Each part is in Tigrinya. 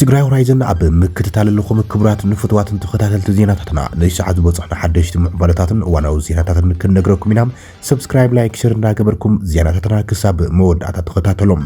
ትግራይ ሆራይዘን ኣብ ምክትታል ኣለኹም። ክቡራትን ፍቱዋትን ተኸታተልቲ ዜናታትና፣ ነዚ ሰዓት ዝበፅሑና ሓደሽቲ ምዕባለታትን እዋናዊ ዜናታትን ክንነግረኩም ኢና። ሰብስክራይብ፣ ላይክ፣ ሸር እንዳገበርኩም ዜናታትና ክሳብ መወዳእታ ተኸታተሎም።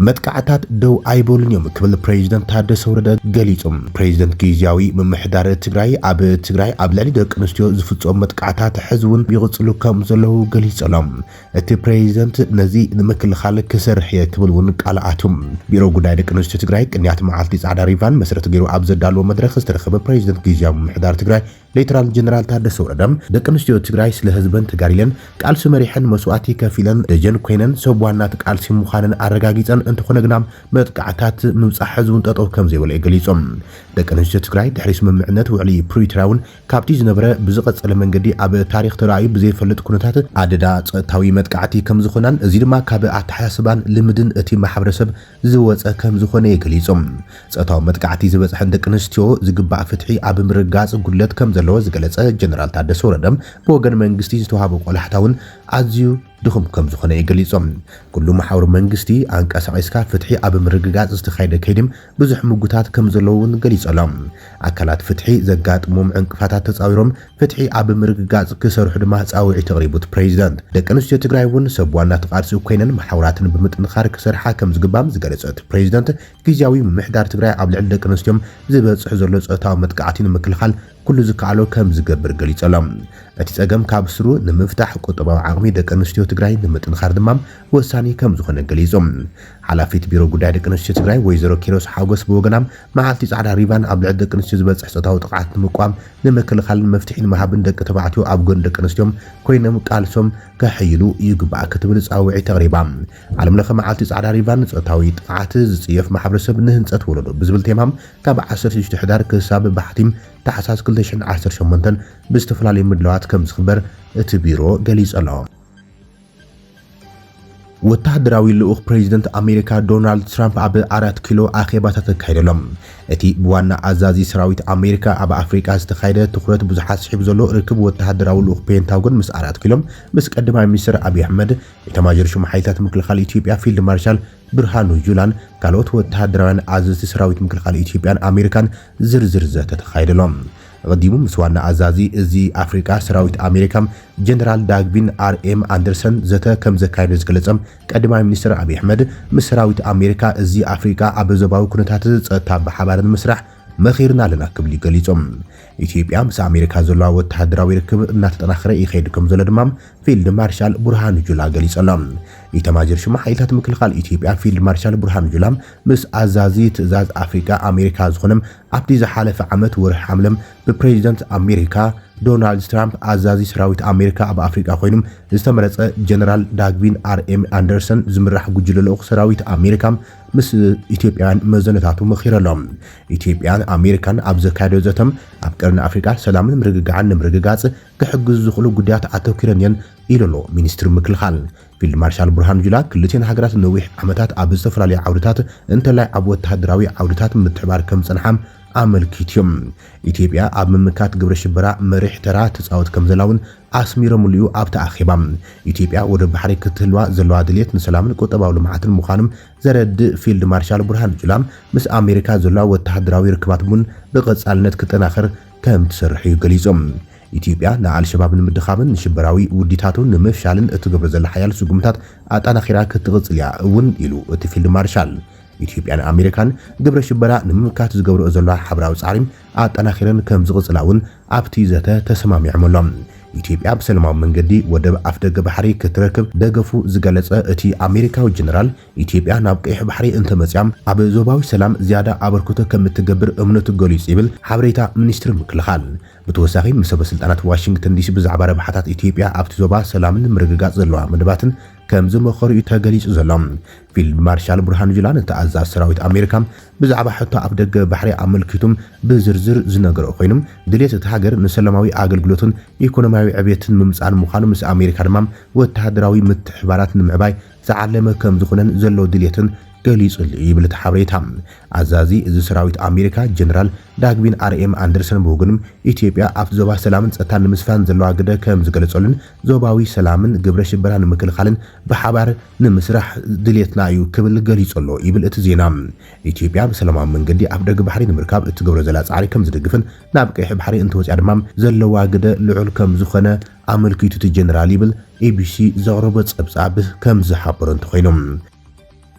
መጥቃዕታት ደው ኣይበሉን እዮም ክብል ፕሬዚደንት ታደሰ ወረደ ገሊጹ። ፕሬዚደንት ግዝያዊ ምምሕዳር ትግራይ ኣብ ትግራይ ኣብ ልዕሊ ደቂ ኣንስትዮ ዝፍጸሙ መጥቃዕታት ሕዚ እውን ይቕጽሉ ከም ዘለዉ ገሊጹ ኣሎ። እቲ ፕሬዚደንት ነዚ ንምክልኻል ክሰርሕ እየ ክብል እውን ቃል ኣትዩ። ቢሮ ጉዳይ ደቂ ኣንስትዮ ትግራይ ቅንያት መዓልቲ ጻዕዳ ሪቫን መሰረት ገይሩ ኣብ ዘዳለዎ መድረኽ ዝተረኸበ ፕሬዚደንት ግዝያዊ ምምሕዳር ትግራይ ሌተናል ጀነራል ታደሰ ወረደ፣ ደቂ ኣንስትዮ ትግራይ ስለ ህዝበን ተጋዲለን ቃልሲ መሪሐን መስዋእቲ ከፊለን ደጀን ኮይነን ሰብ ዋና እቲ ቃልሲ ምዃነን ኣረጋጊፀን፣ እንተኾነ ግና መጥቃዕታት ምብፃሕ ሕዚ እውን ጠጠው ከም ዘይበለ እዩ ገሊፆም። ደቂ ኣንስትዮ ትግራይ ድሕሪ ስምምዕነት ውዕሊ ፕሪቶርያ እውን ካብቲ ዝነበረ ብዝቐፀለ መንገዲ ኣብ ታሪክ ተራእዩ ብዘይፈልጥ ኩነታት ኣደዳ ፀጥታዊ መጥቃዕቲ ከም ዝኾናን፣ እዚ ድማ ካብ ኣተሓሳስባን ልምድን እቲ ማሕበረሰብ ዝወፀ ከም ዝኾነ እዩ ገሊፆም። ጾታዊ መጥቃዕቲ ዝበፅሐን ደቂ ኣንስትዮ ዝግባእ ፍትሒ ኣብ ምርጋፅ ጉድለት ከም ዘለዎ ዝገለፀ ጀነራል ታደሰ ወረደ፣ ብወገን መንግስቲ ዝተዋሃበ ቆላሕታ እውን ኣዝዩ ድኹም ከም ዝኾነ እዩ ገሊፆም። ኩሉ መሓውር መንግስቲ ኣንቀሳቒስካ ፍትሒ ኣብ ምርግጋፅ ዝተኻየደ ከይዲ ብዙሕ ምጉታት ከም ዘለዎ እውን ገሊፁ ኣሎ። ኣካላት ፍትሒ ዘጋጥሞም ዕንቅፋታት ተፃዊሮም ፍትሒ ኣብ ምርግጋፅ ክሰርሑ ድማ ፃውዒት ኣቕሪቡ እቲ ፕሬዚደንት። ደቂ ኣንስትዮ ትግራይ እውን ሰብ ዋና ተቓልሲ ኮይነን መሓውራትን ብምጥንኻር ክሰርሓ ከም ዝግባም ዝገለፀ እቲ ፕሬዚደንት፣ ግዝያዊ ምምሕዳር ትግራይ ኣብ ልዕሊ ደቂ ኣንስትዮን ዝበፅሕ ዘሎ ፆታዊ መጥቃዕቲ ንምክልኻል ኩሉ ዝከኣሎ ከም ዝገብር ገሊፁ ኣሎ። እቲ ፀገም ካብ ስሩ ንምፍታሕ ቁጠባዊ ዓቕሚ ደቂ ኣንስትዮ ትግራይ ንምጥንኻር ድማ ወሳኒ ከም ዝኾነ ገሊፁ። ሓላፊት ቢሮ ጉዳይ ደቂ ኣንስትዮ ትግራይ ወይዘሮ ኪሮስ ሓጎስ ብወገና፣ መዓልቲ ጻዕዳ ሪቫን ኣብ ልዕሊ ደቂ ኣንስትዮ ዝበፅሕ ፆታዊ ጥቕዓት ንምቋም፣ ንምክልኻልን መፍትሒ ንምሃብን ደቂ ተባዕትዮ ኣብ ጎኒ ደቂ ኣንስትዮም ኮይኖም ቃልሶም ከሕይሉ ይግባእ ክትብል ፃውዒት ኣቕሪባ። ዓለም ለኸ መዓልቲ ጻዕዳ ሪቫን ጾታዊ ጥቕዓት ዝፅየፍ ማሕበረሰብ ንህንፀት ወለዶ ብዝብል ቴማ ካብ ዓሰርተ ሽዱሽተ ሕዳር ክሳብ ባሕቲ ታሕሳስ ክልተ ሽሕን ዓሰርተ ሸሞንተን ብዝተፈላለዩ ምድላዋት ከም ዝኽበር እቲ ቢሮ ገሊጹ ኣሎ። ወተሃደራዊ ልኡኽ ፕሬዚደንት ኣሜሪካ ዶናልድ ትራምፕ ኣብ ኣራት ኪሎ ኣኼባታት ኣካይዱ ኣሎ። እቲ ብዋና ኣዛዚ ሰራዊት ኣሜሪካ ኣብ ኣፍሪቃ ዝተኻየደ ትኹረት ብዙሓት ስሒቡ ዘሎ ርክብ ወተሃደራዊ ልኡኽ ፔንታጎን ምስ ኣራት ኪሎ፣ ምስ ቀዳማይ ሚኒስትር ኣብይ ኣሕመድ፣ ኢታማዦር ሹም ሓይልታት ምክልኻል ኢትዮጵያ ፊልድ ማርሻል ብርሃኑ ጁላን ካልኦት ወተሃደራውያን ኣዘዝቲ ሰራዊት ምክልኻል ኢትዮጵያን ኣሜሪካን ዝርዝር ዘተ ተኻይዱ ኣሎ። ኣቐዲሙ ምስ ዋና ኣዛዚ እዚ ኣፍሪቃ ሰራዊት ኣሜሪካ ጀነራል ዳግቪን ኣር ኤም ኣንደርሰን ዘተ ከም ዘካየደ ዝገለጸ ቀዳማይ ሚኒስትር ኣብይ ኣሕመድ፣ ምስ ሰራዊት ኣሜሪካ እዚ ኣፍሪቃ ኣብ ዞባዊ ኩነታት ጸጥታ ብሓባር ንምስራሕ መኺርና ኣለና ክብል እዩ ገሊጹ። ኢትዮጵያ ምስ ኣሜሪካ ዘለዋ ወተሃደራዊ ርክብ እናተጠናኸረ ይኸይድ ከም ዘሎ ድማ ፊልድ ማርሻል ብርሃኑ ጁላ ገሊጹ ኣሎ። ኢታማዦር ሹም ሓይልታት ምክልኻል ኢትዮጵያ ፊልድ ማርሻል ብርሃኑ ጁላ ምስ ኣዛዚ ትእዛዝ ኣፍሪቃ ኣሜሪካ ዝኾነ ኣብቲ ዝሓለፈ ዓመት ወርሒ ሓምለ ብፕሬዚደንት ኣሜሪካ ዶናልድ ትራምፕ ኣዛዚ ሰራዊት ኣሜሪካ ኣብ ኣፍሪቃ ኮይኑ ዝተመረጸ ጀነራል ዳግቪን ኣር ኤም ኣንደርሰን ዝምራሕ ጉጅለ ልኡኽ ሰራዊት ኣሜሪካ ምስ ኢትዮጵያውያን መዘነታቱ መኺሩ ኣሎ። ኢትዮጵያን ኣሜሪካን ኣብ ዘካየዶ ዘተም ኣብ ቀርኒ ኣፍሪቃ ሰላምን ምርግጋዕን ንምርግጋጽ ክሕግዙ ዝኽእሉ ጉዳያት ኣተኲረን እየን ኢሉ ኣሎ ሚኒስትሪ ምክልኻል። ፊልድ ማርሻል ብርሃኑ ጁላ ክልቲኤን ሃገራት ነዊሕ ዓመታት ኣብ ዝተፈላለዩ ዓውድታት እንተላይ ኣብ ወተሃደራዊ ዓውድታት ምትሕባር ከም ዝጸንሓ ኣመልኪቱ እዩ። ኢትዮጵያ ኣብ ምምካት ግብረ ሽበራ መሪሕ ተራ ትጻወት ከም ዘላ እውን ኣስሚሮምሉ እዩ ኣብቲ ኣኼባ። ኢትዮጵያ ወደብ ባሕሪ ክትህልዋ ዘለዋ ድልየት ንሰላምን ቁጠባዊ ልምዓትን ምዃኑ ዘረድእ ፊልድ ማርሻል ብርሃኑ ጁላ፣ ምስ ኣሜሪካ ዘለዋ ወተሃደራዊ ርክባት እውን ብቐጻልነት ክጠናኸር ከም ትሰርሕ እዩ ገሊጹ። ኢትዮጵያ ንኣልሸባብ ንምድኻምን ንሽበራዊ ውዲታቱ ንምፍሻልን እትገብሮ ዘላ ሓያል ስጉምታት ኣጠናኺራ ክትቕጽል እያ እውን ኢሉ እቲ ፊልድ ማርሻል። ኢትዮጵያን ኣሜሪካን ግብረ ሽበራ ንምምካት ዝገብርኦ ዘለዋ ሓበራዊ ጻዕሪ ኣጠናኺረን ከም ዝቕጽላ እውን ኣብቲ ዘተ ተሰማሚዖም ኣሎ። ኢትዮጵያ ብሰላማዊ መንገዲ ወደብ ኣፍደገ ባሕሪ ክትረክብ ደገፉ ዝገለጸ እቲ ኣሜሪካዊ ጀነራል፣ ኢትዮጵያ ናብ ቀይሕ ባሕሪ እንተመጽያ ኣብ ዞባዊ ሰላም ዝያዳ ኣበርክቶ ከም እትገብር እምነቱ ገሊጹ ይብል ሓበሬታ ሚኒስትሪ ምክልኻል። ብተወሳኺ ምስ ሰበ ስልጣናት ዋሽንግተን ዲሲ ብዛዕባ ረብሓታት ኢትዮጵያ ኣብቲ ዞባ ሰላምን ምርግጋጽ ዘለዋ መደባትን ከም ዝመኸሩ እዩ ተገሊጹ ዘሎ። ፊልድ ማርሻል ብርሃኑ ጁላ ነቲ ኣዛዚ ሰራዊት ኣሜሪካ ብዛዕባ ሕቶ ኣፍደገ ባሕሪ ኣመልኪቱ ብዝርዝር ዝነገሮ ኮይኑ፣ ድሌት እታ ሃገር ንሰላማዊ ኣገልግሎትን ኢኮኖሚያዊ ዕብየትን ምምጻእ ምዃኑ፣ ምስ ኣሜሪካ ድማ ወተሃደራዊ ምትሕብባራት ንምዕባይ ዝዓለመ ከም ዝኾነን ዘሎ ድሌትን ገሊጹሉ ይብል እቲ ሓበሬታ። ኣዛዚ እዚ ሰራዊት ኣሜሪካ ጀነራል ዳግዊን ኣርኤም ኣንደርሰን ብወገኑ ኢትዮጵያ ኣብቲ ዞባ ሰላምን ጸጥታን ንምስፋን ዘለዋ ግደ ከም ዝገለጸሉን ዞባዊ ሰላምን ግብረ ሽበራ ንምክልኻልን ብሓባር ንምስራሕ ድሌትና እዩ ክብል ገሊጹ ኣሎ ይብል እቲ ዜና። ኢትዮጵያ ብሰላማዊ መንገዲ ኣብ ደገ ባሕሪ ንምርካብ እትገብሮ ዘላ ጻዕሪ ከም ዝድግፍን ናብ ቀይሕ ባሕሪ እንትወጽያ ድማ ዘለዋ ግደ ልዑል ከም ዝኾነ ኣመልኪቱ እቲ ጀነራል ይብል ኤቢሲ ዘቕረቦ ጸብጻብ ከም ዝሓበሮ እንተኾይኑ።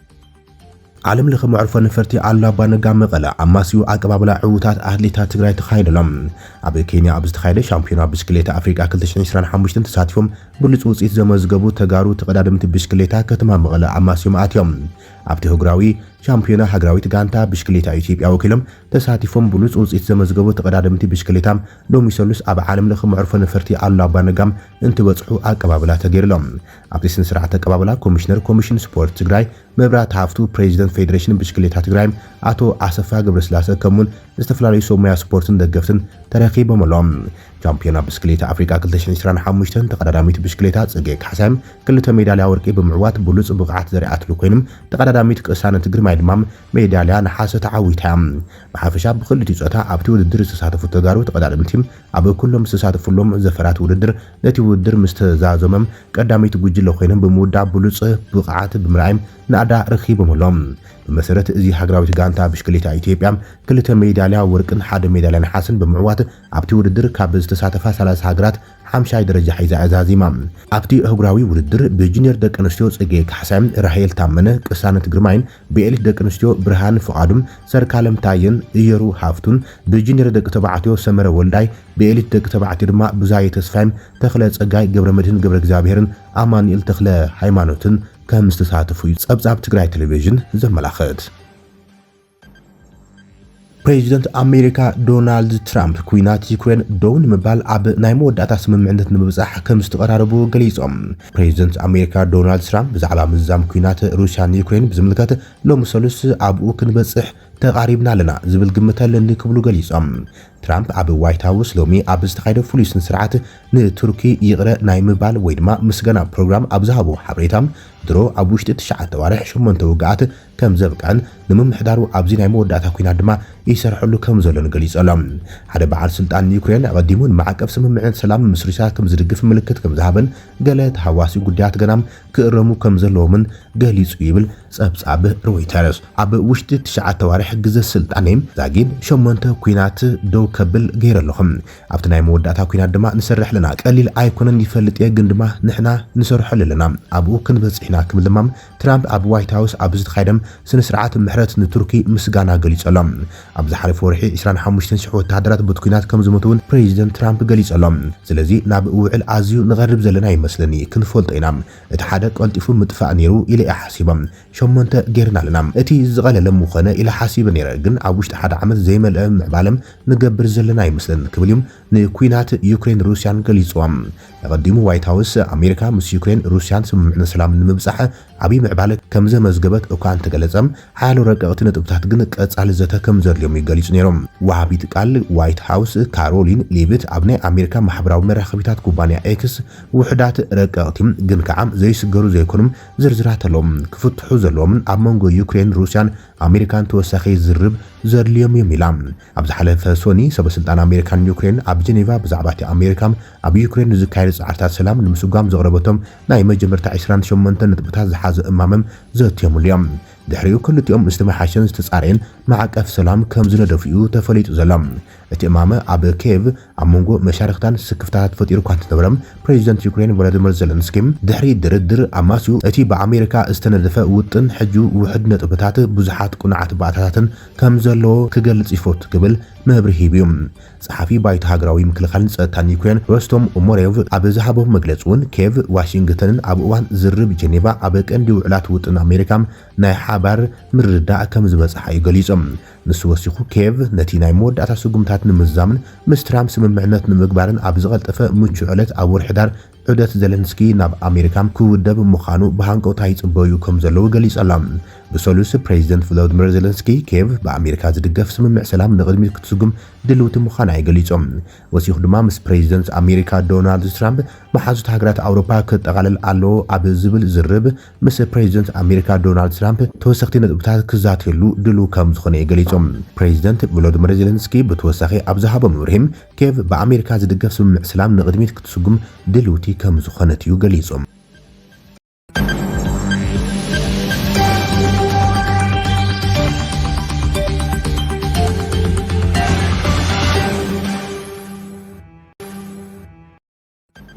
ዓለም ለኸ መዕርፎ ነፈርቲ ኣሉላ ኣባነጋ መቐለ ኣማስዩ ኣቀባብላ ዕዉታት ኣትሌታት ትግራይ ተኻይደሎም። ኣብ ኬንያ ኣብ ዝተኻየደ ሻምፒዮና ብሽክሌታ ኣፍሪቃ ክልተ ሽሕን ዕስራን ሓሙሽተን ተሳቲፎም ብሉጽ ውጽኢት ዘመዝገቡ ተጋሩ ተቐዳደምቲ ብሽክሌታ ከተማ መቐለ ኣማስዮም ኣትዮም። ኣብቲ ህጉራዊ ሻምፒዮና ሃገራዊት ጋንታ ብሽክሌታ ኢትዮጵያ ወኪሎም ተሳቲፎም ብሉጽ ውጽኢት ዘመዝገቡ ተቐዳደምቲ ብሽክሌታ ሎሚ ሰሉስ ኣብ ዓለም ለኸ መዕርፎ ነፈርቲ ኣሉላ ኣባነጋ እንትበጽሑ ኣቀባብላ ተገይርሎም። ኣብቲ ስነ ስርዓት ኣቀባብላ ኮሚሽነር ኮሚሽን ስፖርት ትግራይ መብራት ሃፍቱ፣ ፕሬዚደንት ፌዴሬሽን ብሽክሌታ ትግራይ ኣቶ ኣሰፋ ገብረስላሰ ከምኡን ዝተፈላለዩ ሰብ ሞያ ስፖርትን ደገፍትን ተረኺቦም ኣለዎም። ቻምፒዮና ብስክሌታ ኣፍሪቃ ክልተ ሽሕን ዕስራን ሓሙሽተን ተቐዳዳሚት ብሽክሌታ ጽጌ ካሕሳይም ክልተ ሜዳልያ ወርቂ ብምዕዋት ብሉጽ ብቕዓት ዘርኣትሉ ኮይኖም ተቐዳዳሚት ቅሳነት ግርማይ ድማ ሜዳልያ ነሓሰ ተዓዊታ እያ። ብሓፈሻ ብክልቲኡ ጾታ ኣብቲ ውድድር ዝተሳተፉ ተጋሩ ተቐዳደምቲ ኣብ ኩሎም ዝተሳተፉሎም ዘፈራት ውድድር ነቲ ውድድር ምስ ተዛዘሞም ቀዳመይቲ ጉጅለ ኮይኖም ብምውዳእ ብሉጽ ብቕዓት ብምርኣይ ናእዳ ረኺቦም ኣለዉ። ብመሰረት እዚ ሃገራዊት ጋንታ ብሽክሌታ ኢትዮጵያ ክልተ ሜዳልያ ወርቅን ሓደ ሜዳልያ ነሓስን ብምዕዋት ኣብቲ ውድድር ካብ ዝተሳተፋ ሰላሳ ሃገራት ሓምሻይ ደረጃ ሒዛ እያ ዛዚማ። ኣብቲ ኣህጉራዊ ውድድር ብጁኒየር ደቂ ኣንስትዮ ጽጌ ካሕሳይን ራሄል ታመነ ቅሳነት ግርማይን ብኤሊት ደቂ ኣንስትዮ ብርሃን ፍቓዱን ሰርካለም ታየን እየሩ ሃፍቱን ብጁኒየር ደቂ ተባዕትዮ ሰመረ ወልዳይ ብኤሊት ደቂ ተባዕትዮ ድማ ብዛየ ተስፋይን ተኽለ ጸጋይ ገብረ መድህን ገብረ እግዚኣብሔርን ኣማኑኤል ተኽለ ሃይማኖትን ከም ዝተሳተፉ እዩ ጸብጻብ ትግራይ ቴሌቪዥን ዘመላኽት። ፕሬዚደንት ኣሜሪካ ዶናልድ ትራምፕ ኩናት ዩክሬን ደው ንምባል ኣብ ናይ መወዳእታ ስምምዕነት ንምብጻሕ ከም ዝተቐራረቡ ገሊጾም። ፕሬዚደንት ኣሜሪካ ዶናልድ ትራምፕ ብዛዕባ ምዝዛም ኩናት ሩስያን ዩክሬን ብዝምልከት ሎሚ ሰሉስ ኣብኡ ክንበጽሕ ተቓሪብና ኣለና ዝብል ግምት ኣለኒ ክብሉ ገሊጾም። ትራምፕ ኣብ ዋይት ሃውስ ሎሚ ኣብ ዝተኻየደ ፍሉይ ስነ ስርዓት ንቱርኪ ይቕረ ናይ ምባል ወይ ድማ ምስጋና ፕሮግራም ኣብ ዝሃቦ ሓበሬታ ድሮ ኣብ ውሽጢ ትሽዓተ ኣዋርሕ ሸሞንተ ውግኣት ከም ዘብቅዐን ንምምሕዳሩ ኣብዚ ናይ መወዳእታ ኲናት ድማ ይሰርሐሉ ከም ዘሎን ገሊጹ ኣሎ። ሓደ በዓል ስልጣን ዩክሬን ኣቐዲሙ ንማዕቀብ ስምምዕነት ሰላም ምስ ሩስያ ከም ዝድግፍ ምልክት ከም ዝሃበን ገለ ተሃዋሲ ጉዳያት ገና ክእረሙ ከም ዘለዎምን ገሊጹ ይብል ጸብጻብ ሮይተርስ። ኣብ ውሽጢ ትሽዓተ ኣዋርሕ ግዘ ስልጣነይ ዛጊድ ሸሞንተ ኲናት ደው ከብል ገይረ ኣለኹ። ኣብቲ ናይ መወዳእታ ኲናት ድማ ንሰርሕ ኣለና። ቀሊል ኣይኮነን ይፈልጥ እየ፣ ግን ድማ ንሕና ንሰርሐሉ ኣለና። ኣብኡ ክንበጽሕ ኢና ክብል ድማ ትራምፕ ኣብ ዋይት ሃውስ ኣብ ዝተኻየደ ስነ ስርዓት ምሕረት ንቱርኪ ምስጋና ገሊጹ ኣሎ። ኣብ ዝሓለፈ ወርሒ ዕስራን ሓሙሽተን ሽሕ ወተሃደራት በቲ ኲናት ከም ዝሞቱ እውን ፕሬዚደንት ትራምፕ ገሊጹ ኣሎ። ስለዚ ናብ ውዕል ኣዝዩ ንቐርብ ዘለና ይመስለኒ፣ ክንፈልጦ ኢና። እቲ ሓደ ቀልጢፉ ምጥፋእ ነይሩ ኢለ እየ ሓሲበ። ሸሞንተ ጌርና ኣለና። እቲ ዝቐለለ ምኾነ ኢለ ሓሲበ ነይረ፣ ግን ኣብ ውሽጢ ሓደ ዓመት ዘይመልአ ምዕባለ ንገብር ዘለና ኣይመስለን ክብል እዩ ንኲናት ዩክሬን ሩስያን ገሊጽዋ። ኣቐዲሙ ዋይት ሃውስ ኣሜሪካ ምስ ዩክሬን ሩስያን ስምምዕነት ሰላም ንምብጻሕ ዓብዪ ምዕባለ ከም ዘመዝገበት እኳ እንተገለጸ፣ ሓያሎ ረቀቕቲ ነጥብታት ግን ቀጻሊ ዘተ ከም ዘድልዮም እዩ ገሊጹ ነይሩ። ወሃቢት ቃል ዋይት ሃውስ ካሮሊን ሌቪት ኣብ ናይ ኣሜሪካ ማሕበራዊ መራኸቢታት ኩባንያ ኤክስ ውሑዳት ረቀቕቲ ግን ከዓ ዘይስገሩ ዘይኮኑ ዝርዝራት ኣለዎም ክፍትሑ ዘለዎምን ኣብ መንጎ ዩክሬን ሩስያን ኣሜሪካን ተወሳኺ ዝርርብ ዘድልዮም እዮም ኢላ። ኣብ ዝሓለፈ ሶኒ ሰበ ስልጣን ኣሜሪካን ዩክሬን ኣብ ጀኔቫ ብዛዕባ እቲ ኣሜሪካ ኣብ ዩክሬን ዝካየድ ጻዕርታት ሰላም ንምስጓም ዘቕረበቶም ናይ መጀመርታ ዕስራን ሸሞንተን ነጥብታት ዝሓዘ እማመ ዘትዮምሉ እዮም። ድሕሪኡ ክልቲኦም ዝተመሓሸን ዝተጻረየን ማዕቀፍ ሰላም ከም ዝነደፉ እዩ ተፈሊጡ ዘሎ። እቲ እማመ ኣብ ኬቭ ኣብ መንጎ መሻርኽታን ስክፍታታት ፈጢሩ እኳ እንተነበረ፣ ፕሬዚደንት ዩክሬን ቮሎዲሚር ዘለንስኪ ድሕሪ ድርድር ኣማስዩ እቲ ብኣሜሪካ ዝተነደፈ ውጥን ሕጂ ውሑድ ነጥብታት ብዙሓት ቅኑዓት ባእታታትን ከም ዘለዎ ክገልጽ ይፈቱ ክብል መብርሂ ሂቡ እዩ። ጸሓፊ ባይቶ ሃገራዊ ምክልኻልን ጸጥታን ዩክሬን ሮስቶም ኡሞሬቭ ኣብ ዝሃቦ መግለጺ እውን ኬቭ ዋሽንግተንን ኣብ እዋን ዝርርብ ጀኔቫ ኣብ ቀንዲ ውዕላት ውጥን ኣሜሪካ ናይ ሓባር ምርድዳእ ከም ዝበጽሓ እዩ ገሊጹ። ንሱ ወሲኹ ኬቭ ነቲ ናይ መወዳእታ ስጉምታት ንምዝዛምን ምስ ትራምፕ ስምምዕነት ንምግባርን ኣብ ዝቐልጠፈ ምቹእ ዕለት ኣብ ወርሒ ዳር ዑደት ዘለንስኪ ናብ ኣሜሪካ ክውደብ ምዃኑ ብሃንቀውታ ይጽበዩ ከም ዘለዉ ገሊጹ ኣሎ። ብሰሉስ ፕሬዚደንት ቮሎዲሚር ዘለንስኪ ኬቭ ብኣሜሪካ ዝድገፍ ስምምዕ ሰላም ንቕድሚት ክትስጉም ድልውቲ ምዃና እዩ ገሊጹ። ወሲኹ ድማ ምስ ፕሬዚደንት ኣሜሪካ ዶናልድ ትራምፕ መሓዙት ሃገራት ኣውሮፓ ክጠቓለል ኣለዎ ኣብ ዝብል ዝርብ ምስ ፕሬዚደንት ኣሜሪካ ዶናልድ ትራምፕ ተወሰኽቲ ነጥብታት ክዛተየሉ ድልው ከም ዝኾነ እዩ ገሊጹ። ፕሬዚደንት ቮሎዲሚር ዘለንስኪ ብተወሳኺ ኣብ ዝሃቦ መብርሂ ኬቭ ብኣሜሪካ ዝድገፍ ስምምዕ ሰላም ንቕድሚት ክትስጉም ድልውቲ ከም ዝኾነት እዩ ገሊጹ።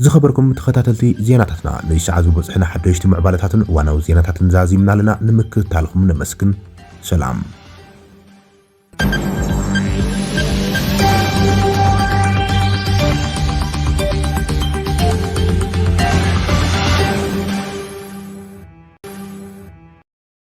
ዝኸበርኩም ተኸታተልቲ ዜናታትና፣ ንሰዓት ዝበጽሑና ሓደሽቲ ምዕባለታትን እዋናዊ ዜናታትን ዛዚምና ኣለና። ንምክትታልኩም ነመስግን። ሰላም።